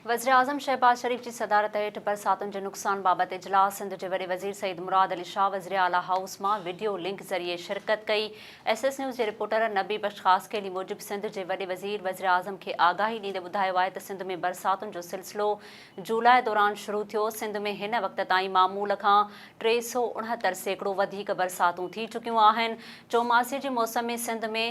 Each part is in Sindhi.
وزيراعظم شهباز شريف جي صدارت هيٺ برساتن جي نقصان بابت اجلاس، سنڌ جي وڏي وزير سيد مراد علي شاهه وزيراعليٰ هائوس مان وڊيو لنڪ ذريعي شرڪت ڪئي. ايس ايس نيوز جي رپورٽر نبي بخش خاصخيلي موجب سنڌ جي وڏي وزير وزيراعظم کي آگاهي ڏيندي ٻڌايو آهي ته سنڌ ۾ برساتن جو سلسلو جولاء دوران شروع ٿيو، سنڌ ۾ هن وقت تائين معمول کان 369% وڌيڪ برساتون ٿي چڪيون آهن، چوماسي جي موسم ۾ سنڌ ۾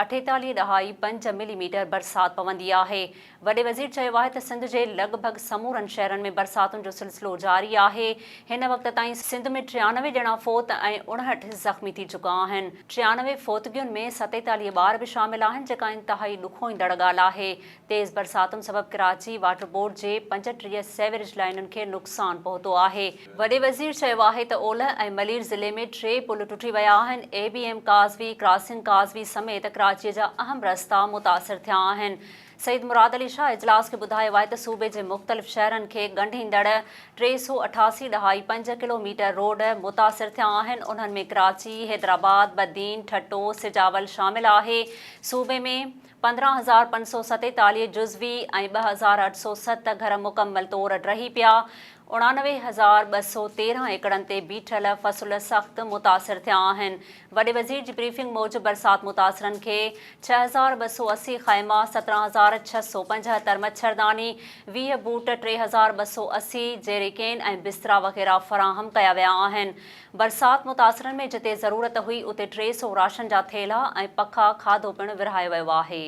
اٺيتاليهه ڏهائي پنج ملي ميٽر برسات پوندي آهي. وڏي وزير چيو آهي ته سنڌ جي لڳ ڀڳ سمورن شهرن ۾ برساتن جو سلسلو جاري آهي، هن وقت تائين سنڌ ۾ 93 ڄڻا فوت ۽ 59 زخمي ٿي چڪا آهن، 93 فوتگين ۾ 47 ٻار به شامل آهن جيڪا انتهائي ڏکوئيندڙ ڳالهه آهي، تيز برساتن سبب ڪراچي واٽر بورڊ جي 35 سيوريج لائينن کي نقصان پهتو آهي. وڏي وزير چيو آهي ته اولهه ۽ ملير ضلعي ۾ ٽي پل ٽٽي ويا آهن، A B M causeway, crossing causeway سميت ڪراچي جا اهم رستا متاثر ٿيا آهن. سيد مراد علي شاهه اجلاس کي ٻڌايو آهي ته صوبي جي مختلف شهرن کي ڳنڍيندڙ 388 ڏهائي پنج ڪلو ميٽر روڊ متاثر ٿيا آهن، انهن ۾ ڪراچي، حيدرآباد، بدين، ٺٽو، سجاول شامل آهي، صوبي ۾ 15547 جزوي ۽ 2807 گهر مڪمل طور ڊهي پيا، 99213 ايڪڙن تي بيٺل فصل سخت متاثر ٿيا آهن. وڏي وزير جي بريفنگ موجب برسات متاثرن کي 6280 خيما، 17675 مڇرداني، 20 بوٽ، 3280 جيريڪين ۽ بسترا وغيره فراهم ڪيا ويا آهن. برسات متاثرن ۾ جتي ضرورت هئي اتي 300 راشن جا ٿيلها ۽ پکا کاڌو پڻ ورهايو ويو آهي.